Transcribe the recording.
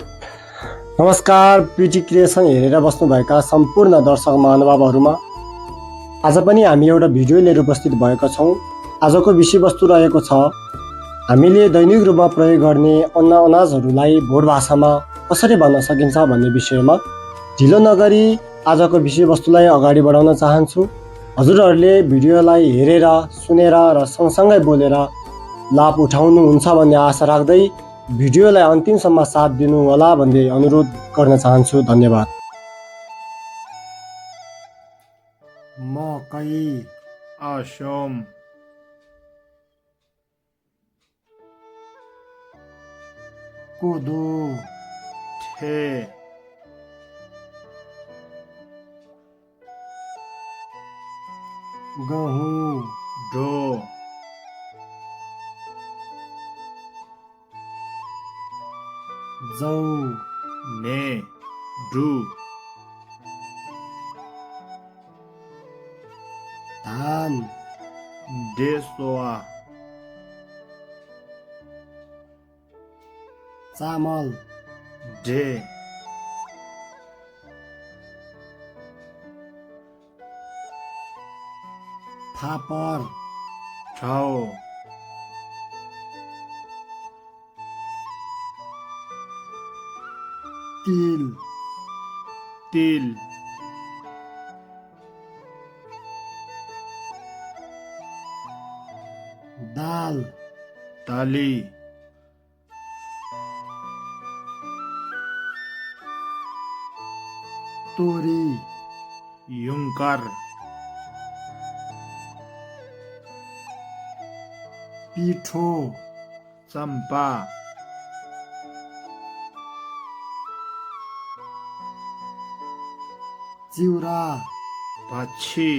नमस्कार PT creation हेरेर बस्नुभएका सम्पूर्ण दर्शक महानुभावहरूमा आज पनि हामी एउटा भिडियो लिएर उपस्थित भएका छौँ। आजको विषयवस्तु रहेको छ हामीले दैनिक रूपमा प्रयोग गर्ने अन्न अनाजहरूलाई भोट भाषामा कसरी भन्न सकिन्छ भन्ने विषयमा। ढिलो नगरी आजको विषयवस्तुलाई अगाडि बढाउन चाहन्छु। हजुरहरूले भिडियोलाई हेरेर सुनेर र सँगसँगै बोलेर लाभ उठाउनुहुन्छ भन्ने आशा राख्दै भिडियोलाई अन्तिमसम्म साथ दिनु होला भन्दै अनुरोध गर्न चाहन्छु। धन्यवाद। मकै, असम, कोदो, ठे, गहुँ, डो, जौ, ने, डु, धान, डेसोआ, चामल, डे, फापर, ठाओ, तिल, तिल, दाल, ताली, तोरी, युंकर, पिठो, चंपा, चिउरा, पक्षी,